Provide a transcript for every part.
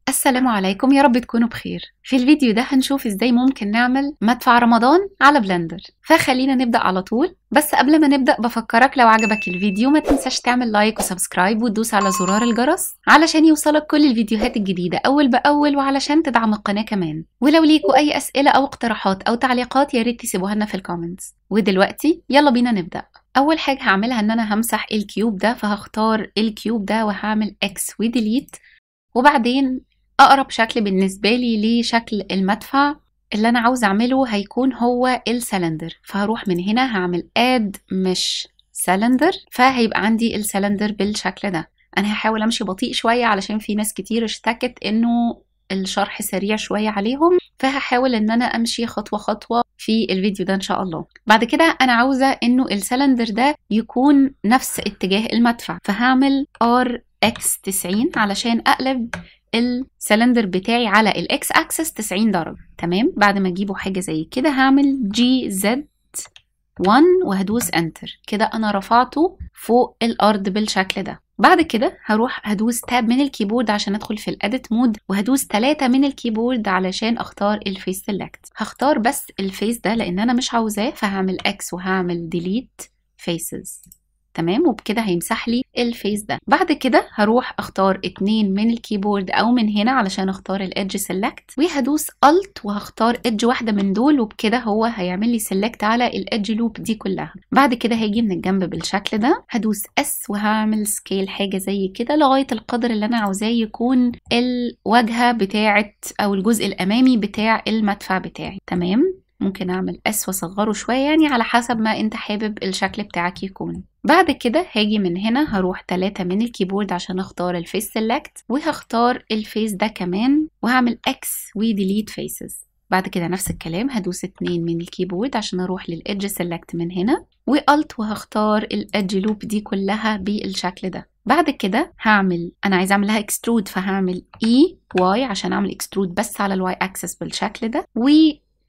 السلام عليكم، يا رب تكونوا بخير. في الفيديو ده هنشوف ازاي ممكن نعمل مدفع رمضان على Blender، فخلينا نبدأ على طول. بس قبل ما نبدأ بفكرك لو عجبك الفيديو ما تنساش تعمل like و subscribe وتدوس على زرار الجرس علشان يوصلك كل الفيديوهات الجديدة أول بأول، وعلشان تدعم القناة كمان. ولو ليكوا أي أسئلة أو اقتراحات أو تعليقات يا ريت تسيبوها لنا في ال comments. ودلوقتي يلا بينا نبدأ. أول حاجة هعملها إن أنا همسح ال cube ده، فهختار ال cube ده وهعمل X و delete، وبعدين أقرب شكل بالنسبة لي لشكل المدفع اللي أنا عاوز أعمله هيكون هو السلندر، فهروح من هنا هعمل Add Mesh Cylinder، فهيبقى عندي السلندر بالشكل ده. أنا هحاول أمشي بطيء شوية علشان في ناس كتير اشتكت إنه الشرح سريع شوية عليهم، فهحاول إن أنا أمشي خطوة خطوة في الفيديو ده إن شاء الله. بعد كده أنا عاوزة إنه السلندر ده يكون نفس اتجاه المدفع، فهعمل RX 90 علشان أقلب السلندر بتاعي على ال X axis 90 درجة. تمام، بعد ما اجيبه حاجة زي كده هعمل GZ 1 وهدوس enter، كده انا رفعته فوق الارض بالشكل ده. بعد كده هروح هدوس tab من ال keyboard عشان ادخل في ال edit mode، وهدوس 3 من ال keyboard علشان اختار ال face select. هختار بس ال face ده لان انا مش عاوزاه، فهعمل X وهعمل delete faces. تمام، وبكده هيمسح لي ال face ده. بعد كده هروح اختار 2 من ال keyboard او من هنا علشان اختار ال edge select، وهدوس Alt وهختار edge واحده من دول، وبكده هو هيعمل لي select على ال edge loop دي كلها. بعد كده هيجي من الجنب بالشكل ده، هدوس S وهعمل scale حاجه زي كده لغايه القدر اللي انا عاوزاه يكون الواجهه بتاعه او الجزء الامامي بتاع المدفع بتاعي. تمام، ممكن اعمل S واصغره شويه يعني على حسب ما انت حابب الشكل بتاعك يكون. بعد كده هاجي من هنا هروح 3 من ال keyboard عشان اختار ال face select، وهختار ال face ده كمان وهعمل X و delete faces. بعد كده نفس الكلام هدوس 2 من ال keyboard عشان اروح لل edge select من هنا، و Alt وهختار ال edge loop دي كلها بالشكل ده. بعد كده هعمل، انا عايزه اعمل لها extrude، فهعمل E Y عشان اعمل extrude بس على ال Y axis بالشكل ده، و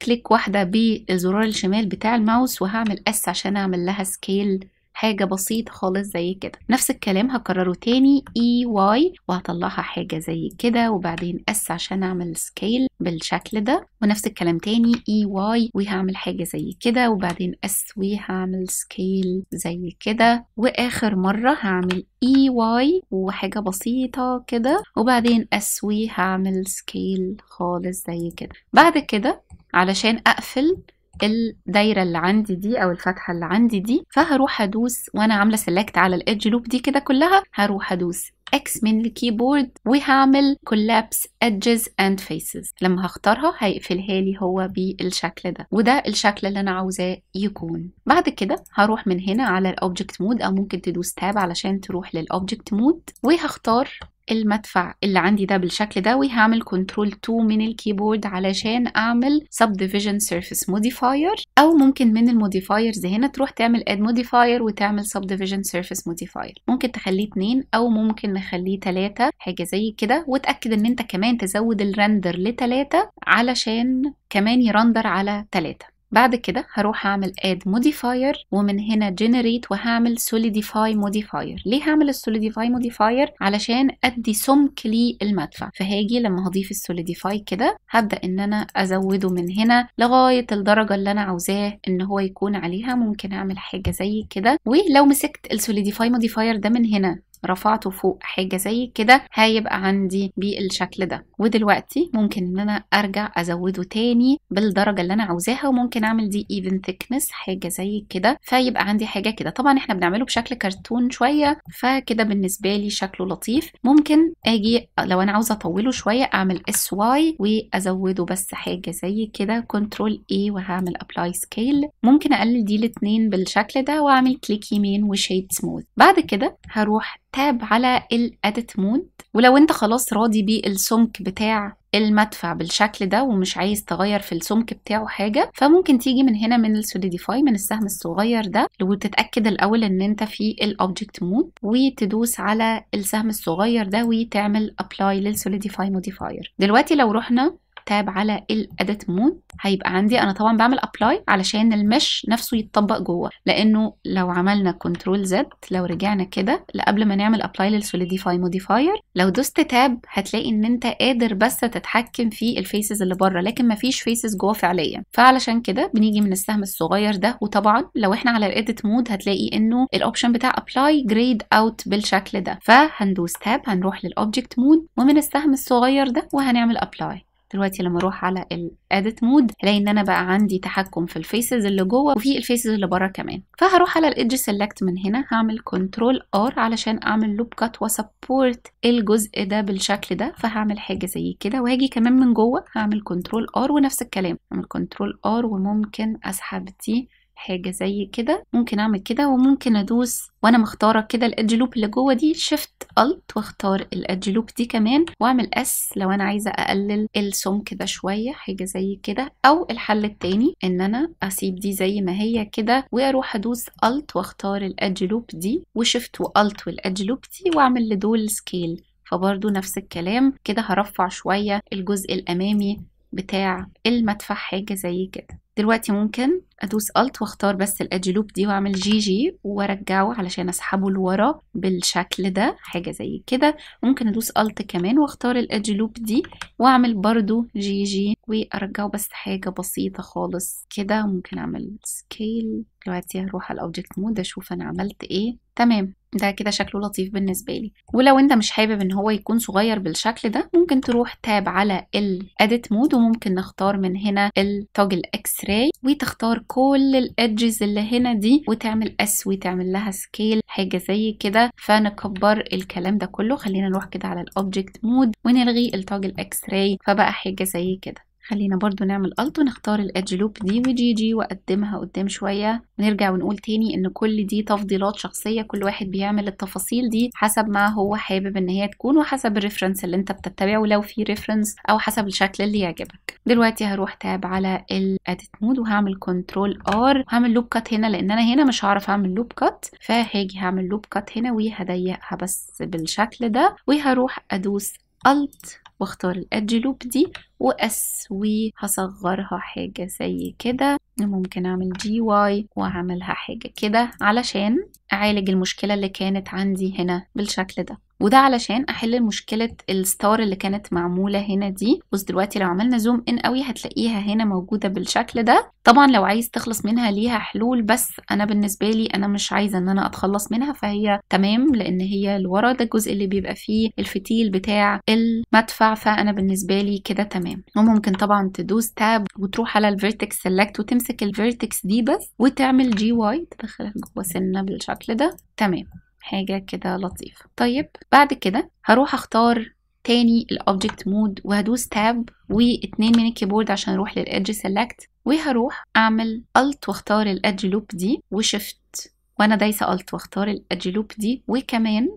click واحدة بالزرار الشمال بتاع الماوس وهعمل S عشان اعمل لها scale حاجة بسيطة خالص زي كده. نفس الكلام هكرره تاني E Y وهطلعها حاجة زي كده، وبعدين S عشان اعمل scale بالشكل ده، ونفس الكلام تاني E Y وهعمل حاجة زي كده، وبعدين S وهعمل scale زي كده، واخر مرة هعمل E Y وحاجة بسيطة كده، وبعدين S وهعمل scale خالص زي كده. بعد كده علشان اقفل الدايره اللي عندي دي او الفتحه اللي عندي دي، فهروح ادوس وانا عامله select على ال edge loop دي كده كلها، هروح ادوس X من ال keyboard وهعمل collapse edges and faces. لما هختارها هيقفلها لي هو بالشكل ده، وده الشكل اللي انا عاوزاه يكون. بعد كده هروح من هنا على ال object mode، او ممكن تدوس tab علشان تروح لل object mode، وهختار المدفع اللي عندي ده بالشكل ده، وهعمل control 2 من ال keyboard علشان اعمل subdivision surface modifier، او ممكن من ال modifiers هنا تروح تعمل add modifier وتعمل subdivision surface modifier. ممكن تخليه 2 او ممكن نخليه 3 حاجه زي كده، وتاكد ان انت كمان تزود ال render ل3 علشان كمان ي render على 3. بعد كده هروح اعمل add modifier، ومن هنا generate وهعمل solidify modifier. ليه هعمل solidify modifier؟ علشان ادي سمك للمدفع. فهاجي لما هضيف solidify كده هبدأ ان انا ازوده من هنا لغاية الدرجة اللي انا عاوزاه ان هو يكون عليها. ممكن اعمل حاجة زي كده، ولو مسكت solidify modifier ده من هنا رفعته فوق حاجة زي كده هيبقى عندي بالشكل ده. ودلوقتي ممكن ان انا ارجع ازوده تاني بالدرجة اللي انا عاوزاها، وممكن اعمل دي even thickness حاجة زي كده، فيبقى عندي حاجة كده. طبعا احنا بنعمله بشكل كرتون شوية، فكده بالنسبة لي شكله لطيف. ممكن اجي لو انا عاوزة اطوله شوية اعمل S Y وازوده بس حاجة زي كده، control A وهعمل apply scale. ممكن اقلل دي الاتنين بالشكل ده واعمل click يمين و shade smooth. بعد كده هروح tab على ال edit mode، ولو انت خلاص راضي بالسمك بتاع المدفع بالشكل ده ومش عايز تغير في السمك بتاعه حاجة، فممكن تيجي من هنا من ال solidify من السهم الصغير ده، وتتأكد الأول ان انت في ال object mode، وتدوس على السهم الصغير ده وتعمل apply لل solidify modifier. دلوقتي لو رحنا tab على ال edit mode هيبقى عندي انا طبعا بعمل apply علشان ال mesh نفسه يتطبق جوه، لانه لو عملنا control Z لو رجعنا كده لقبل ما نعمل apply لل solidify modifier، لو دوست tab هتلاقي ان انت قادر بس تتحكم في ال faces اللي بره، لكن مفيش faces جوه فعليا. فعلشان كده بنيجي من السهم الصغير ده، وطبعا لو احنا على ال edit mode هتلاقي انه ال option بتاع apply grayed out بالشكل ده، فهندوس tab هنروح لل object mode ومن السهم الصغير ده وهنعمل apply. دلوقتي لما اروح على ال edit mode هلاقي ان انا بقى عندي تحكم في ال faces اللي جوه وفي ال faces اللي بره كمان. فهروح على ال edge select من هنا، هعمل control R علشان اعمل loop cut و support الجزء ده بالشكل ده، فهعمل حاجة زي كده. وهاجي كمان من جوه هعمل control R ونفس الكلام، هعمل control R وممكن اسحب دي حاجة زي كده، ممكن اعمل كده، وممكن ادوس وانا مختاره كده ال edge loop اللي جوه دي shift alt واختار ال edge loop دي كمان واعمل S لو انا عايزه اقلل السمك ده شوية حاجة زي كده. او الحل التاني ان انا اسيب دي زي ما هي كده واروح ادوس alt واختار ال edge loop دي و shift و alt وال edge loop دي واعمل لدول scale، فبرضو نفس الكلام كده هرفع شوية الجزء الامامي بتاع المدفع حاجة زي كده. دلوقتي ممكن ادوس alt واختار بس ال edge loop دي واعمل GG وارجعه علشان اسحبه لورا بالشكل ده حاجة زي كده. ممكن ادوس alt كمان واختار ال edge loop دي واعمل برضو GG وارجعه بس حاجة بسيطة خالص كده. ممكن اعمل scale. دلوقتي هروح على ال object mode اشوف انا عملت ايه. تمام، ده كده شكله لطيف بالنسبة لي. ولو انت مش حابب ان هو يكون صغير بالشكل ده ممكن تروح tab على ال edit mode وممكن نختار من هنا ال toggle x-ray وتختار كل ال edges اللي هنا دي وتعمل S وتعمل لها scale حاجة زي كده، فنكبر الكلام ده كله. خلينا نروح كده على ال object mode ونلغي ال toggle x-ray فبقى حاجة زي كده. خلينا برضو نعمل alt ونختار ال edge loop دي و GG واقدمها قدام شوية، ونرجع ونقول تاني ان كل دي تفضيلات شخصية، كل واحد بيعمل التفاصيل دي حسب ما هو حابب ان هي تكون وحسب ال reference اللي انت بتتبعه لو في reference او حسب الشكل اللي يعجبك. دلوقتي هروح tab على ال edit mode وهعمل control R وهعمل loop cut هنا لان انا هنا مش هعرف اعمل loop cut، فهاجي هعمل loop cut هنا وهضيقها بس بالشكل ده، وهروح ادوس alt واختار ال edge loop دي و S وهصغرها حاجة زي كده. ممكن اعمل GY واعملها حاجة كده علشان اعالج المشكلة اللي كانت عندي هنا بالشكل ده، وده علشان احل مشكلة ال star اللي كانت معمولة هنا دي. بص دلوقتي لو عملنا zoom in قوي هتلاقيها هنا موجودة بالشكل ده. طبعا لو عايز تخلص منها ليها حلول، بس انا بالنسبة لي انا مش عايزه ان انا اتخلص منها، فهي تمام لان هي لورا، ده الجزء اللي بيبقى فيه الفتيل بتاع المدفع، فانا بالنسبة لي كده تمام. وممكن طبعا تدوس tab وتروح على ال vertex select وتمسك ال vertex دي بس وتعمل GY تدخلها جوه سنة بالشكل ده. تمام، حاجة كده لطيفة. طيب بعد كده هروح اختار تاني ال object mode وهدوس tab واتنين من ال keyboard عشان اروح لل edge select، وهروح اعمل alt واختار ال edge loop دي و shift وانا دايسه alt واختار ال edge loop دي، وكمان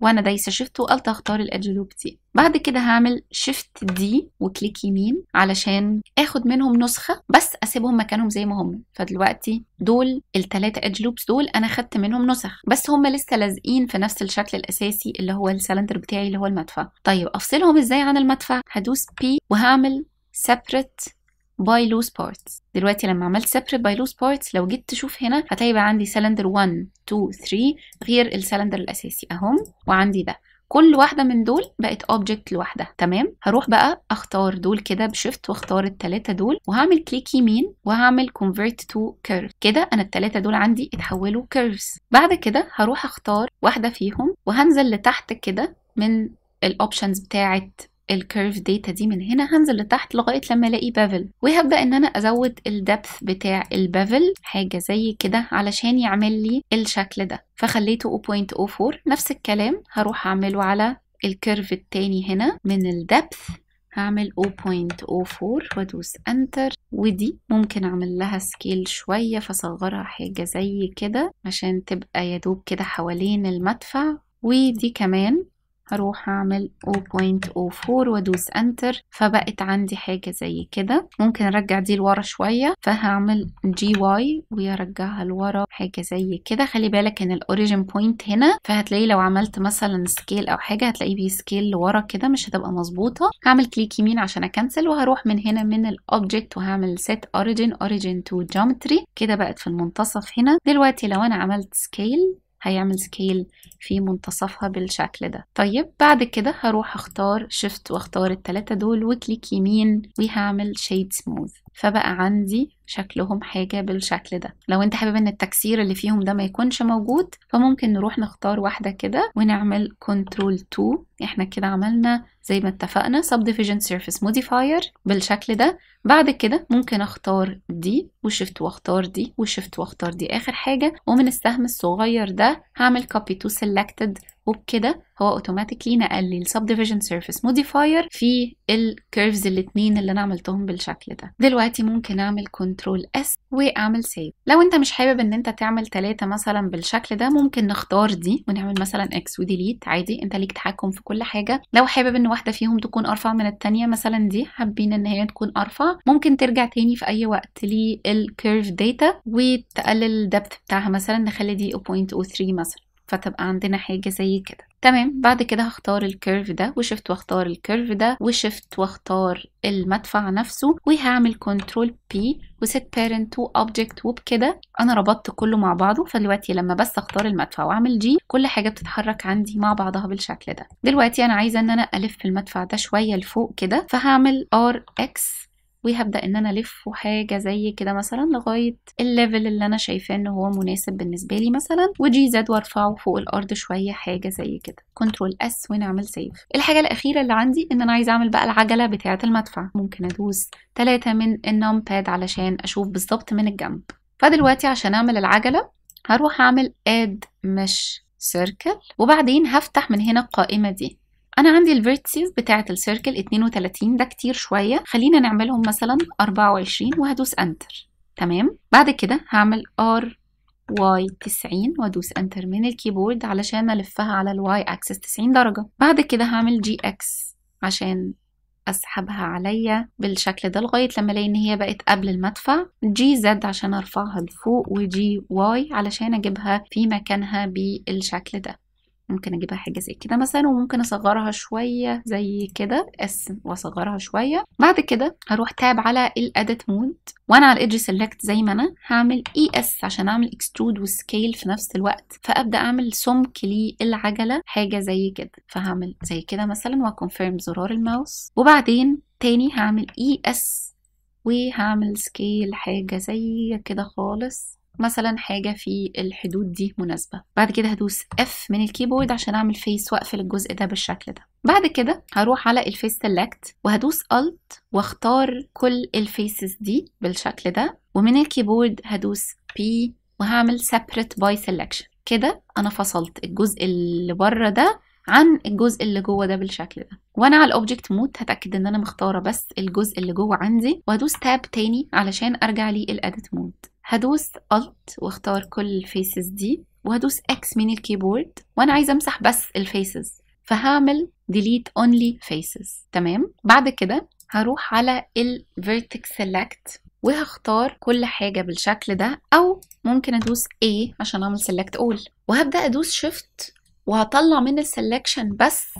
وانا دايسه shift و alt اختار ال edge loop دي. بعد كده هعمل shift D و click يمين علشان اخد منهم نسخه بس اسيبهم مكانهم زي ما هم. فدلوقتي دول الثلاثة edge loops دول انا خدت منهم نسخ بس هم لسه لازقين في نفس الشكل الاساسي اللي هو السلندر بتاعي اللي هو المدفع. طيب افصلهم ازاي عن المدفع؟ هدوس P وهعمل separate by loose parts. دلوقتي لما عملت separate by loose parts لو جيت تشوف هنا هتلاقي بقى عندي سلندر 1 2 3 غير السلندر الاساسي اهم، وعندي ده، كل واحدة من دول بقت object لوحدها. تمام، هروح بقى اختار دول كده ب shift واختار الثلاثة دول وهعمل click يمين وهعمل convert to curve. كده انا الثلاثة دول عندي اتحولوا curves. بعد كده هروح اختار واحدة فيهم وهنزل لتحت كده من ال options بتاعه ال curve data دي، من هنا هنزل لتحت لغاية لما الاقي bevel، وهبدا ان انا ازود ال depth بتاع ال bevel حاجة زي كده علشان يعمل لي الشكل ده، فخليته 0.04. نفس الكلام هروح اعمله على ال curve التاني هنا، من ال depth هعمل 0.04 وادوس enter، ودي ممكن اعمل لها scale شوية فصغرها حاجة زي كده عشان تبقى يدوب كده حوالين المدفع، ودي كمان هروح اعمل 0.04 وادوس enter، فبقت عندي حاجة زي كده. ممكن ارجع دي لورا شوية، فهعمل G Y ويرجعها لورا حاجة زي كده. خلي بالك ان ال origin point هنا، فهتلاقي لو عملت مثلا scale او حاجة هتلاقيه بي scale لورا كده، مش هتبقى مظبوطة. هعمل click يمين عشان ا cancel، وهروح من هنا من ال object وهعمل set origin origin to geometry. كده بقت في المنتصف هنا. دلوقتي لو انا عملت scale هيعمل scale في منتصفها بالشكل ده. طيب بعد كده هروح اختار shift واختار التلاتة دول و click يمين وهعمل shade smooth، فبقى عندي شكلهم حاجة بالشكل ده. لو انت حابب ان التكسير اللي فيهم ده ما يكونش موجود، فممكن نروح نختار واحدة كده ونعمل control 2. احنا كده عملنا زي ما اتفقنا subdivision surface modifier بالشكل ده. بعد كده ممكن اختار دي و shift واختار دي و shift واختار دي اخر حاجة، ومن السهم الصغير ده هعمل copy to selected، وبكده هو automatically نقل لي ال subdivision surface modifier في ال curves الاتنين اللي انا عملتهم بالشكل ده. دلوقتي ممكن اعمل control S واعمل save. لو انت مش حابب ان انت تعمل 3 مثلا بالشكل ده، ممكن نختار دي ونعمل مثلا X و delete عادي، انت ليك تحكم في كل حاجه. لو حابب ان واحده فيهم تكون ارفع من الثانيه، مثلا دي حابين ان هي تكون ارفع، ممكن ترجع تاني في اي وقت لل curve data وتقلل ال depth بتاعها، مثلا نخلي دي 0.03 مثلا، فتبقى عندنا حاجة زي كده. تمام. بعد كده هختار ال curve ده و shift واختار ال curve ده و shift واختار المدفع نفسه، وهعمل control P و set parent to object، وبكده انا ربطت كله مع بعضه. فدلوقتي لما بس اختار المدفع واعمل G كل حاجة بتتحرك عندي مع بعضها بالشكل ده. دلوقتي انا عايزة ان انا الف المدفع ده شوية لفوق كده، فهعمل R X وهبدأ ان انا الف حاجة زي كده مثلا لغاية ال level اللي انا شايفاه ان هو مناسب بالنسبة لي مثلا، و G Z وارفعه فوق الارض شوية حاجة زي كده. control S ونعمل save. الحاجة الاخيرة اللي عندي ان انا عايزة اعمل بقى العجلة بتاعة المدفع. ممكن ادوس 3 من ال numpad علشان اشوف بالظبط من الجنب. فدلوقتي عشان اعمل العجلة هروح اعمل add mesh circle، وبعدين هفتح من هنا القائمة دي. انا عندي ال vertices بتاعه ال circle 32، ده كتير شويه، خلينا نعملهم مثلا 24 وهدوس enter. تمام. بعد كده هعمل R Y 90 وادوس enter من ال keyboard علشان الفها على ال Y axis 90 درجه. بعد كده هعمل G X عشان اسحبها عليا بالشكل ده لغايه لما الاقي ان هي بقت قبل المدفع، G Z عشان ارفعها لفوق، و G Y علشان اجيبها في مكانها بالشكل ده. ممكن اجيبها حاجه زي كده مثلا، وممكن اصغرها شويه زي كده S واصغرها شويه. بعد كده هروح tab على ال edit mode، وانا على ال edge select زي ما انا هعمل E S عشان اعمل extrude و scale في نفس الوقت، فابدا اعمل سمك للعجله حاجه زي كده. فهعمل زي كده مثلا وا confirm زرار الماوس، وبعدين تاني هعمل E S وهعمل scale حاجه زي كده خالص، مثلا حاجة في الحدود دي مناسبة. بعد كده هدوس F من ال keyboard عشان اعمل face واقفل الجزء ده بالشكل ده. بعد كده هروح على ال face select وهدوس Alt واختار كل ال faces دي بالشكل ده، ومن ال keyboard هدوس P وهعمل separate by selection. كده انا فصلت الجزء اللي بره ده عن الجزء اللي جوه ده بالشكل ده. وانا على ال object mode هتاكد ان انا مختاره بس الجزء اللي جوه عندي، وهدوس tab تاني علشان ارجع لل edit mode. هدوس Alt واختار كل ال faces دي، وهدوس X من ال keyboard، وانا عايزه امسح بس ال faces فهعمل delete only faces. تمام. بعد كده هروح على ال vertex select وهختار كل حاجة بالشكل ده، او ممكن ادوس A عشان اعمل select all، وهبدأ ادوس shift وهطلع من ال selection بس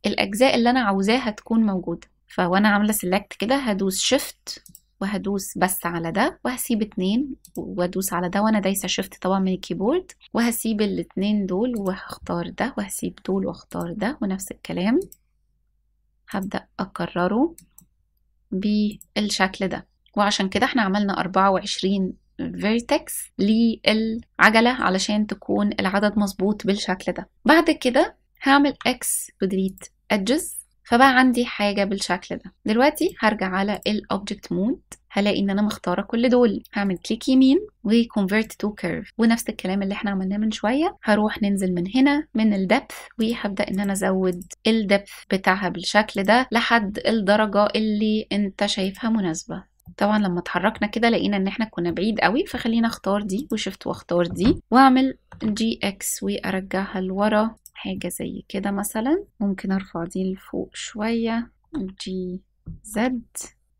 الاجزاء اللي انا عاوزاها تكون موجودة. فوانا عاملة select كده هدوس shift وهدوس بس على ده، وهسيب 2 وادوس على ده وانا دايسه shift طبعا من ال keyboard، وهسيب الاتنين دول وهختار ده، وهسيب دول واختار ده، ونفس الكلام هبدأ اكرره بالشكل ده. وعشان كده احنا عملنا 24 vertex للعجلة علشان تكون العدد مظبوط بالشكل ده. بعد كده هعمل X و delete edges، فبقى عندي حاجة بالشكل ده. دلوقتي هرجع على ال Object Mode، هلاقي ان انا مختارة كل دول، هعمل click يمين و Convert to Curve، ونفس الكلام اللي احنا عملناه من شوية. هروح ننزل من هنا من ال Depth وهبدأ ان انا ازود ال Depth بتاعها بالشكل ده لحد الدرجة اللي انت شايفها مناسبة. طبعا لما اتحركنا كده لقينا ان احنا كنا بعيد قوي، فخلينا اختار دي و shift واختار دي واعمل G X وارجعها لورا حاجة زي كده مثلا. ممكن ارفع دي لفوق شوية G Z،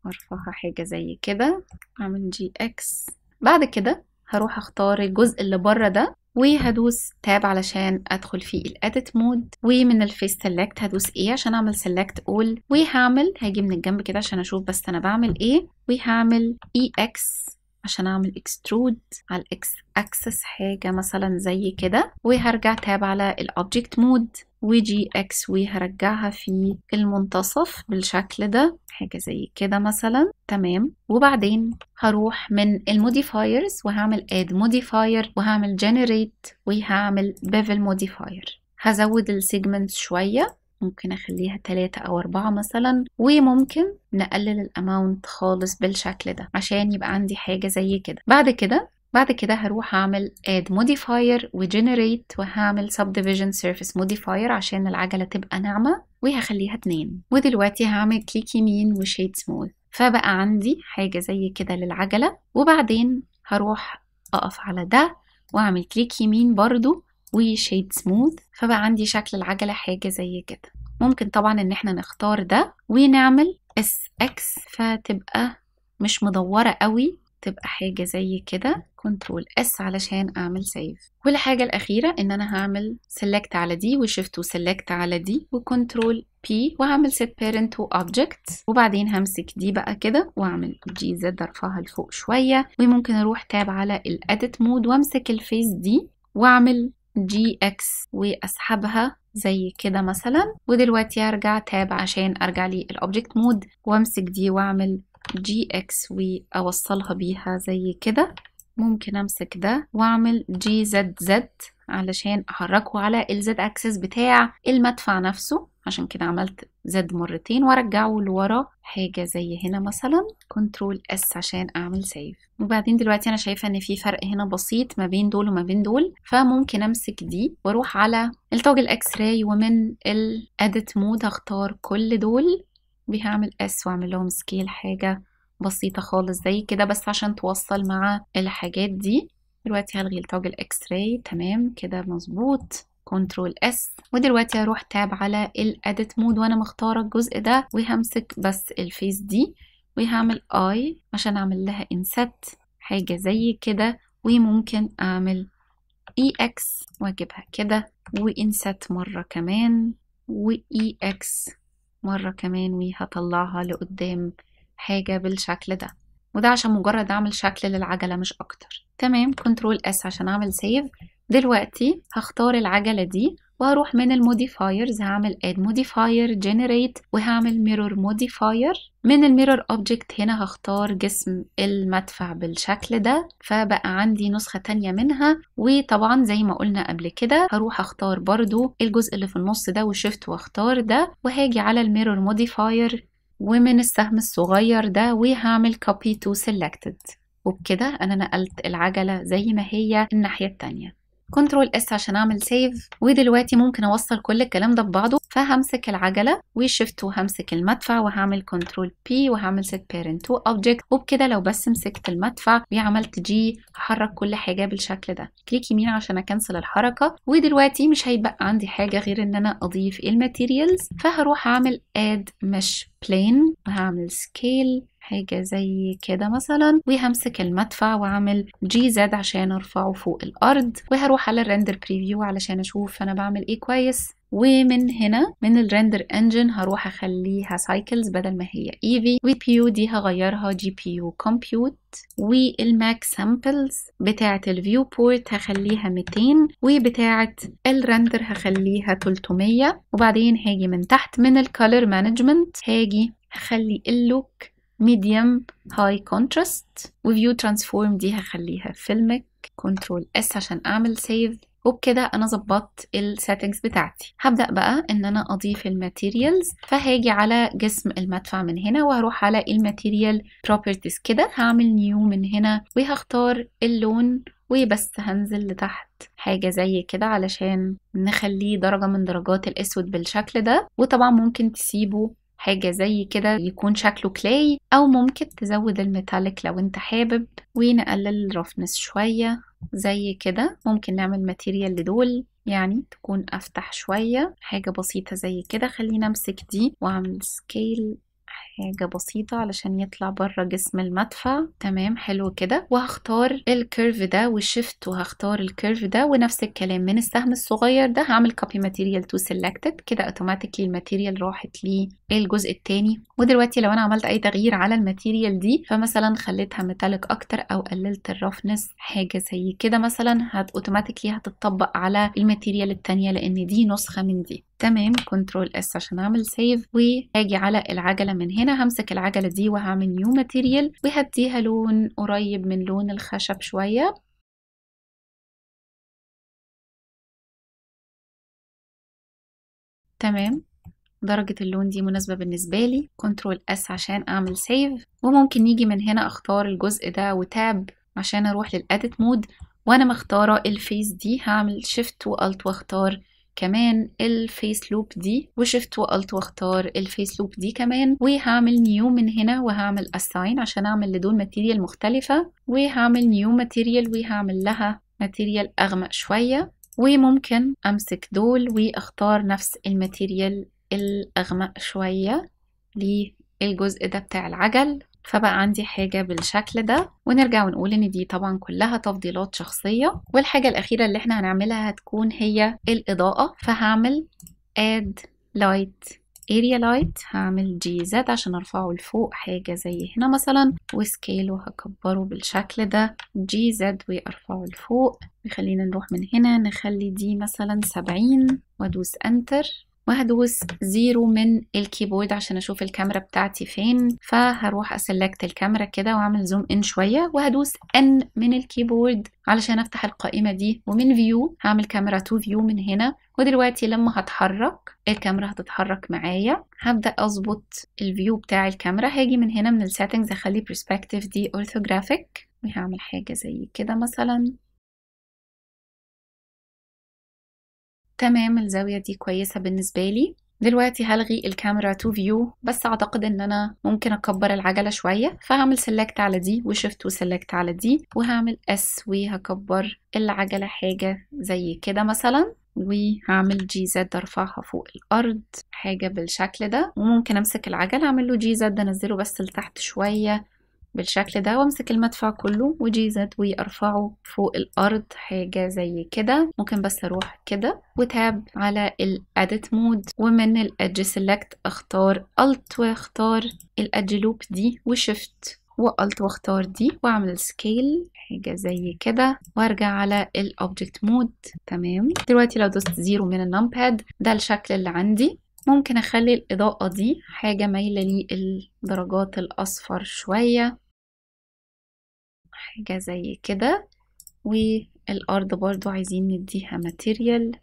وارفعها حاجة زي كده، اعمل G X. بعد كده هروح اختار الجزء اللي بره ده وهدوس tab علشان ادخل في ال edit mode، ومن ال face select هدوس A عشان اعمل select all، وهعمل هاجي من الجنب كده عشان اشوف بس انا بعمل ايه، وهعمل E X عشان اعمل extrude على ال X axis حاجه مثلا زي كده، وهرجع tab على ال object mode و G X وهرجعها في المنتصف بالشكل ده حاجه زي كده مثلا. تمام. وبعدين هروح من ال modifiers وهعمل add modifier وهعمل generate وهعمل bevel modifier. هزود ال segments شويه، ممكن اخليها 3 او 4 مثلا، وممكن نقلل ال amount خالص بالشكل ده عشان يبقى عندي حاجه زي كده. بعد كده هروح اعمل add modifier و generate وهعمل subdivision surface modifier عشان العجلة تبقى ناعمة، وهخليها 2. ودلوقتي هعمل click يمين و shade smooth، فبقى عندي حاجة زي كده للعجلة. وبعدين هروح اقف على ده واعمل click يمين برضو و shade smooth، فبقى عندي شكل العجلة حاجة زي كده. ممكن طبعا ان احنا نختار ده ونعمل S X فتبقى مش مدورة قوي، تبقى حاجة زي كده. control S علشان اعمل save. والحاجة الأخيرة ان انا هعمل select على دي و shift و select على دي و control P وهعمل set parent to object، وبعدين همسك دي بقى كده واعمل G Z ارفعها لفوق شوية، وممكن اروح tab على ال edit mode وامسك ال face دي واعمل G X واسحبها زي كده مثلا. ودلوقتي هرجع tab عشان ارجع لل object mode وامسك دي واعمل G X واوصلها بيها زي كده. ممكن امسك ده واعمل G Z Z علشان احركه على ال Z axis بتاع المدفع نفسه، عشان كده عملت Z مرتين، وارجعه لورا حاجة زي هنا مثلا. control S عشان اعمل save. وبعدين دلوقتي انا شايفة ان في فرق هنا بسيط ما بين دول وما بين دول، فممكن امسك دي واروح على ال toggle X-ray، ومن ال edit mode هختار كل دول وهعمل S واعمل لهم scale حاجة بسيطة خالص زي كده بس عشان توصل مع الحاجات دي. دلوقتي هلغي ال toggle X-ray. تمام كده مظبوط. control S. ودلوقتي هروح tab على ال edit mode وانا مختارة الجزء ده، وهمسك بس ال face دي وهعمل I عشان اعمل لها inset حاجة زي كده، وممكن اعمل E X واجيبها كده و inset مرة كمان و E X مرة كمان، وهطلعها لقدام حاجة بالشكل ده. وده عشان مجرد اعمل شكل للعجلة مش اكتر. تمام. control S عشان اعمل save. دلوقتي هختار العجلة دي وهروح من ال modifiers هعمل add modifier generate وهعمل mirror modifier. من ال mirror object هنا هختار جسم المدفع بالشكل ده، فبقى عندي نسخة تانية منها. وطبعا زي ما قلنا قبل كده هروح اختار برضو الجزء اللي في النص ده و shift واختار ده، وهاجي على ال mirror modifier ومن السهم الصغير ده وهعمل copy to selected. وبكده انا نقلت العجلة زي ما هي الناحية التانية. control S عشان اعمل save. ودلوقتي ممكن اوصل كل الكلام ده ببعضه، فهمسك العجله و shift وهمسك المدفع وهعمل control P وهعمل set parent to object. وبكده لو بس مسكت المدفع وعملت G هحرك كل حاجه بالشكل ده. click يمين عشان ا cancel الحركه. ودلوقتي مش هيبقى عندي حاجه غير ان انا اضيف ال materials، فهروح اعمل add mesh plane وهعمل scale حاجة زي كده مثلا، وهمسك المدفع واعمل G Z عشان ارفعه فوق الارض، وهروح على ال render preview علشان اشوف انا بعمل ايه كويس. ومن هنا من ال render engine هروح اخليها Cycles بدل ما هي Eevee، و GPU دي هغيرها GPU compute، وال max samples بتاعه ال viewport هخليها 200، وبتاعه ال render هخليها 300. وبعدين هاجي من تحت من ال color management هاجي هخلي ال look medium high contrast، و view transform دي هخليها filmic. control S عشان اعمل save. وبكده انا ظبطت ال settings بتاعتي. هبدأ بقى ان انا اضيف ال materials، فهاجي على جسم المدفع من هنا وهروح على ال material properties كده، هعمل new من هنا وهختار اللون، وبس هنزل لتحت حاجة زي كده علشان نخليه درجة من درجات الاسود بالشكل ده. وطبعا ممكن تسيبه حاجة زي كده يكون شكله clay، أو ممكن تزود ال metallic لو انت حابب، ونقلل ال roughness شوية زي كده. ممكن نعمل material لدول يعني تكون افتح شوية، حاجة بسيطة زي كده. خلينا امسك دي واعمل scale حاجة بسيطة علشان يطلع بره جسم المدفع. تمام حلو كده. وهختار ال curve ده و shift وهختار ال curve ده، ونفس الكلام من السهم الصغير ده هعمل copy material to selected كده، automatically ال material راحت للجزء التاني. ودلوقتي لو انا عملت اي تغيير على ال material دي، فمثلا خليتها metallic اكتر او قللت ال roughness حاجة زي كده مثلا، automatically هتطبق على ال material التانية لان دي نسخة من دي. تمام control S عشان اعمل save. وهاجي على العجلة من هنا، همسك العجلة دي وهعمل new material وهديها لون قريب من لون الخشب شوية. تمام درجة اللون دي مناسبة بالنسبة لي. control S عشان اعمل save. وممكن نيجي من هنا اختار الجزء ده و tab عشان اروح لل edit mode، وانا مختارة ال face دي هعمل shift و alt واختار كمان ال face loop دي، و shift و alt واختار ال face loop دي كمان، وهعمل new من هنا وهعمل assign عشان اعمل لدول material مختلفة، وهعمل new material وهعمل لها material اغمق شوية. وممكن امسك دول واختار نفس ال material الاغمق شوية للجزء ده بتاع العجل، فبقى عندي حاجة بالشكل ده. ونرجع ونقول ان دي طبعا كلها تفضيلات شخصية. والحاجة الأخيرة اللي احنا هنعملها هتكون هي الإضاءة، فهعمل add light area light، هعمل G Z عشان ارفعه لفوق حاجة زي هنا مثلا، و scale وهكبره بالشكل ده، G Z وارفعه لفوق. خلينا نروح من هنا نخلي دي مثلا 70 وادوس enter، وهدوس 0 من ال keyboard عشان اشوف الكاميرا بتاعتي فين، فهروح ا select الكاميرا كده واعمل zoom in شويه، وهدوس N من ال keyboard علشان افتح القائمه دي، ومن view هعمل camera to view من هنا. ودلوقتي لما هتحرك الكاميرا هتتحرك معايا. هبدا اظبط ال view بتاع الكاميرا، هاجي من هنا من ال settings اخلي perspective دي orthographic، وهعمل حاجه زي كده مثلا. تمام الزاوية دي كويسة بالنسبة لي. دلوقتي هلغي ال camera to view، بس اعتقد ان انا ممكن اكبر العجلة شوية، فهعمل select على دي و shift و select على دي، وهعمل S وهكبر العجلة حاجة زي كده مثلا، وهعمل G Z ارفعها فوق الارض حاجة بالشكل ده. وممكن امسك العجلة اعمل له G Z انزله بس لتحت شوية بالشكل ده، وامسك المدفع كله و G Z وارفعه فوق الارض حاجه زي كده. ممكن بس اروح كده و tab على ال edit mode، ومن ال edge select اختار alt واختار ال edge loop دي، و shift و alt واختار دي، واعمل scale حاجه زي كده، وارجع على ال object mode. تمام دلوقتي لو دوست 0 من ال numpad ده الشكل اللي عندي. ممكن اخلي الاضاءه دي حاجه مايله للدرجات الاصفر شويه حاجة زي كده. والأرض برضو عايزين نديها material،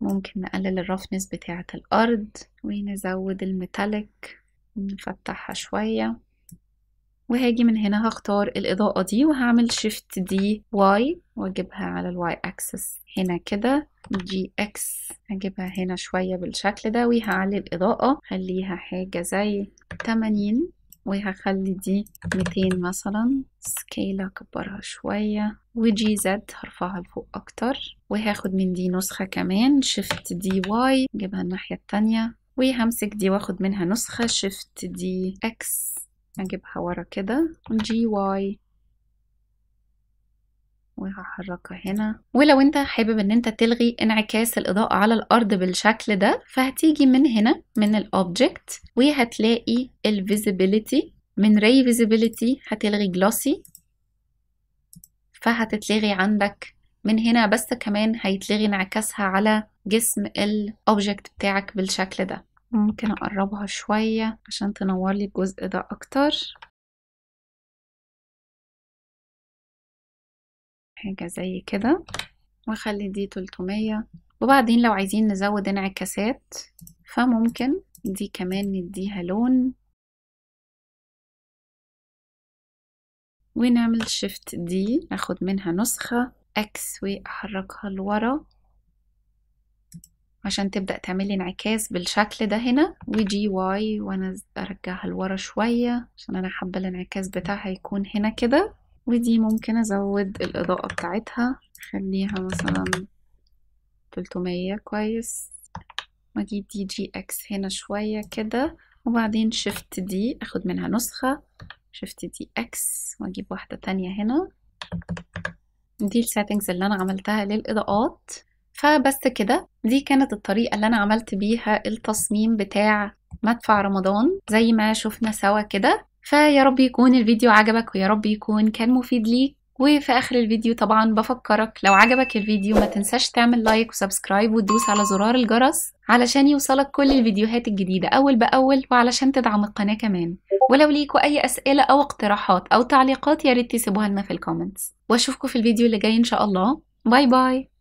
ممكن نقلل ال roughness بتاعة الأرض ونزود ال metallic نفتحها شوية. وهاجي من هنا هختار الإضاءة دي وهعمل shift D Y واجيبها على ال Y axis هنا كده، G X هجيبها هنا شوية بالشكل ده، وهعلي الإضاءة خليها حاجة زي 80، وهخلي دي 200 مثلا، scale اكبرها شوية، و G Z هرفعها لفوق اكتر، وهاخد من دي نسخة كمان shift D Y اجيبها الناحية التانية، وهمسك دي واخد منها نسخة shift D X اجيبها ورا كده، G Y وهحركها هنا. ولو انت حابب ان انت تلغي انعكاس الاضاءة على الارض بالشكل ده، فهتيجي من هنا من ال object وهتلاقي ال visibility، من ray visibility هتلغي glossy، فهتتلغي عندك من هنا، بس كمان هيتلغي انعكاسها على جسم ال object بتاعك بالشكل ده. ممكن اقربها شوية عشان تنور لي الجزء ده اكتر، حاجة زي كده، واخلي دي 300. وبعدين لو عايزين نزود انعكاسات فممكن دي كمان نديها لون، ونعمل shift D اخد منها نسخة X واحركها لورا عشان تبدأ تعملي انعكاس بالشكل ده هنا، و G Y وانا ارجعها لورا شوية عشان انا حابة الانعكاس بتاعها يكون هنا كده. ودي ممكن ازود الاضاءة بتاعتها خليها مثلا 300. كويس. واجيب دي GX هنا شوية كده، وبعدين shift D اخد منها نسخة، shift D X، واجيب واحدة تانية هنا. دي ال settings اللي انا عملتها للاضاءات. فبس كده، دي كانت الطريقة اللي انا عملت بيها التصميم بتاع مدفع رمضان زي ما شفنا سوا كده. فيا رب يكون الفيديو عجبك، ويا رب يكون كان مفيد ليك. وفي اخر الفيديو طبعا بفكرك لو عجبك الفيديو ما تنساش تعمل like و subscribe وتدوس على زرار الجرس علشان يوصلك كل الفيديوهات الجديدة اول باول، وعلشان تدعم القناة كمان. ولو ليكوا اي اسئلة او اقتراحات او تعليقات يا ريت تسيبوها لنا في ال comments. واشوفكم في الفيديو اللي جاي ان شاء الله. bye bye.